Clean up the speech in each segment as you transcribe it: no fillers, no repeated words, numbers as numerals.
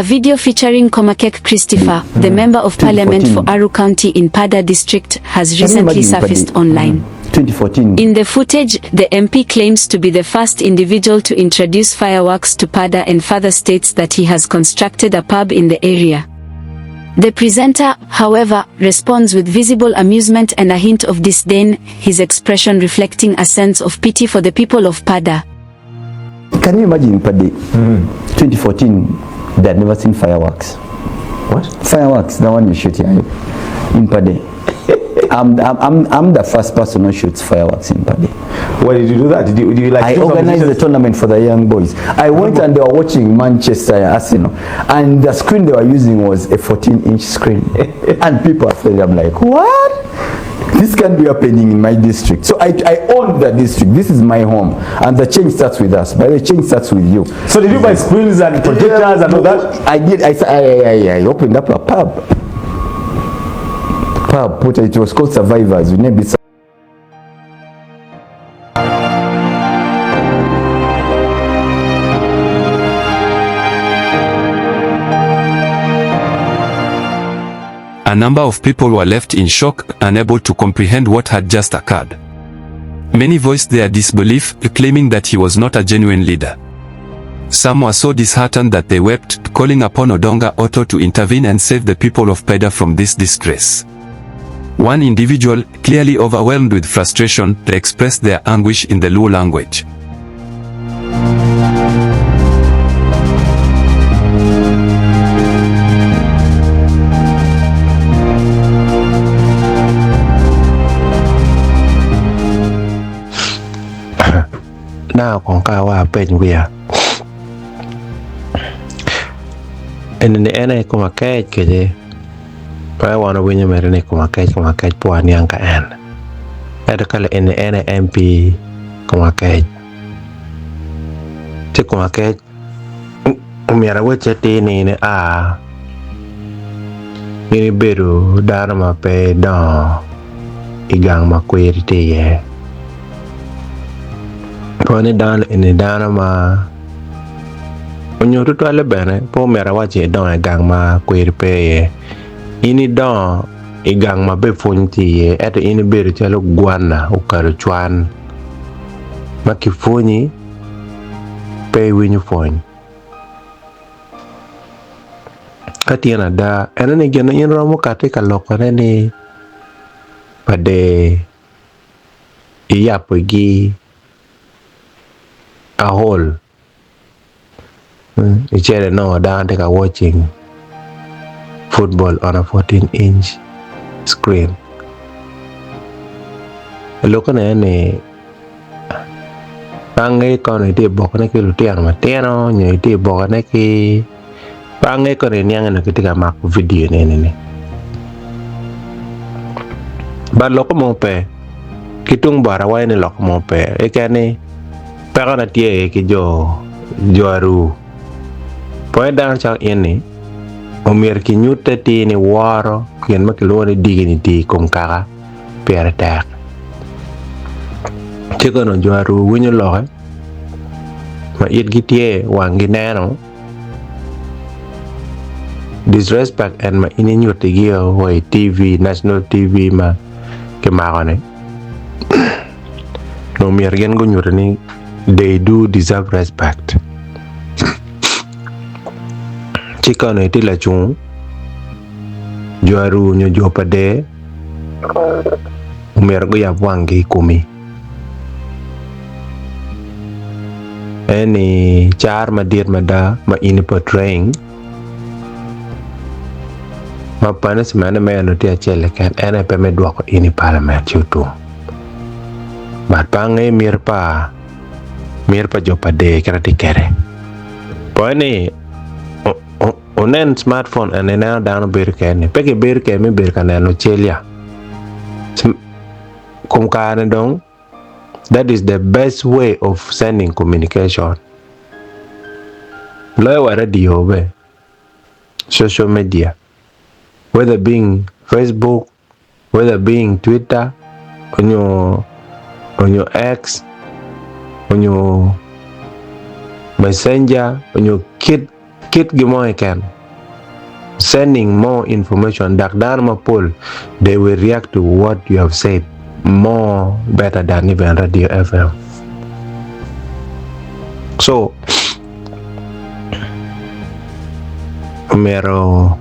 video featuring Komakech Christopher, the Member of Parliament for Aruu County in Pader District, has recently surfaced online. 2014. In the footage, the MP claims to be the first individual to introduce fireworks to Pader and further states that he has constructed a pub in the area. The presenter, however, responds with visible amusement and a hint of disdain, his expression reflecting a sense of pity for the people of Pader. Can you imagine, Paddy? 2014, they had never seen fireworks. What? Fireworks, the one you shoot here in Pader. I'm, I'm, I'm the first person who shoots fireworks in Pader. Why did you do that? Did you, did you like I shoot some organized the musicians? tournament for the young boys. I went and they were watching Manchester Arsenal, and the screen they were using was a 14-inch screen. and people are saying, I'm like, what? This can't be happening in my district. So I, I own the district. This is my home. And the change starts with us. By the change starts with you. So did you buy screens and projectors and all that? I did. I, I, I, I opened up a pub. Pub, put it was called Survivors. We named it A number of people were left in shock, unable to comprehend what had just occurred. Many voiced their disbelief, claiming that he was not a genuine leader. Some were so disheartened that they wept, calling upon Odonga Otto to intervene and save the people of Pader from this disgrace. One individual, clearly overwhelmed with frustration, expressed their anguish in the Luo language. Now kong ka awa apeny wiya eni ni en aye koma kec kede pe wan wawinyo mere ni koma kec koma kec pe waniang ka en ento ka eni en aye MP koma kec ci koma kec omyero awacci atir ni in ia in ibedo dano ma pe idongo i gang ma kwiri tye iye pwony ni dano eni dano ma onyo tutwalle bene pe omyero awac ni idongo i gang ma kwiri pe iye in idongo i gang ma bene pwony tye iye ento in ibedo calo gwana okado cwan ma kipwonyi pe iwinyo pwony. Ka tyen ada ene ni gin in romo kati ka lokone ni pa der iyabo-gi aol icito inongo dano tye ka watching football on a 14 inch screen lokone ni Pange kono itye bokone ki lutino matino nyo itye bokone ki pange kono iniang ni kitye ka mako vidio ni eni-ni but lok mo pe ki tung bota awaco ni lok mo pe keken ni pekona tye ki jo jo aruu pwonye dano calo in ni omyero kinyute atir ni woro gin ma kilwongo ni dignity i kom kaka. pire tek. Ci kono jo aruu winyo lokke ma itgi tye wanggi neno disrespect en ma in inyutigi wa i TV, national TV ma kimako-ni nongo myero gin gunyuti ni they do deserve respect. Ci kono itye lacung jo aruu nyo jo pa der Omyero guyab wanggi i komi. Eni car madit mada ma in i portraying ma punishment me eno tye acel keken en aye pe me dwoko in i parliament ci otum. But pe angeyo miti pa miti pa jo pa der kit atye kwede. Pwoyo ni Wunen smartphone eni ineno dano bedo kwede ni pe kibedo kwede me bedo ka neno cal ya kom kare ni dong that is the best way of sending communication loyo wa radio be social media whether being facebook whether being twitter onyo onyo X onyo messenger onyo kit kit gin mo keken. sending more information dok dano mapol they will react to what you have said more better than even radio FM. So omyero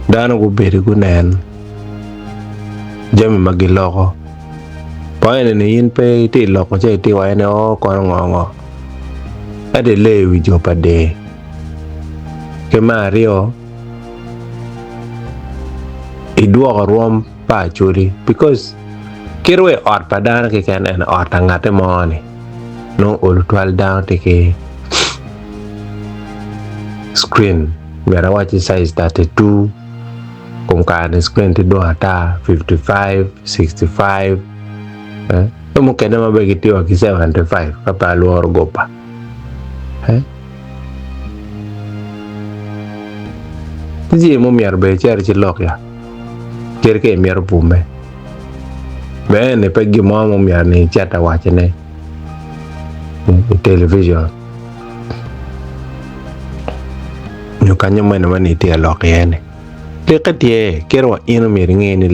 dano gubedi gunen jami ma giloko. Point ni in pe itye loko ci itye waco ni oo kono ngo ngo ento ileyo wi jo pa der. Ki me aryo idwoko rwom pa Acholi because kit wa i ot pa dano keken ene ot angate mo ni nongo olo twal dano tye ki screen myero awac ni size 32 kom kare ni screen tye dwong ata 55, 65 eh ki mukene ma bene gitye wa ki 75 ka pe alworo goba eh ci jami mo myero bene icit icilok ya kadi ka imito pume bene eni pe gin mo ma myero ni icit awacone i television nyo kanyo mene ma ni itye ka lok iye ni likke tye kadi wa in myero inge ni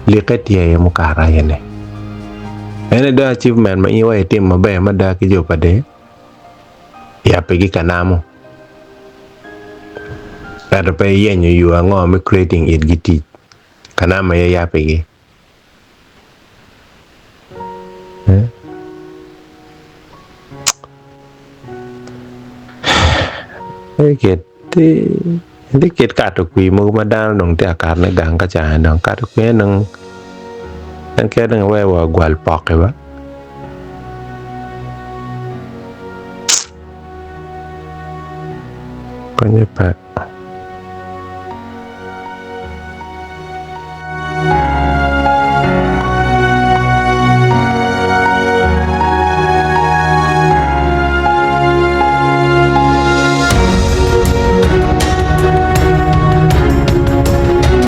likke tye aye mukato aye ni en aye dong achievement ma in wa itimo maber mada ki jo pa der yabbe ki kanamo ento pe iyenyo yo ango me creating itgi tic kanamo aye yabbigi. Tye kit kato kwir mogo ma dano dong tye ka katone gang ka cani dong kato kwir dong en kit dong iweko wa ogwal poki ba konye pe.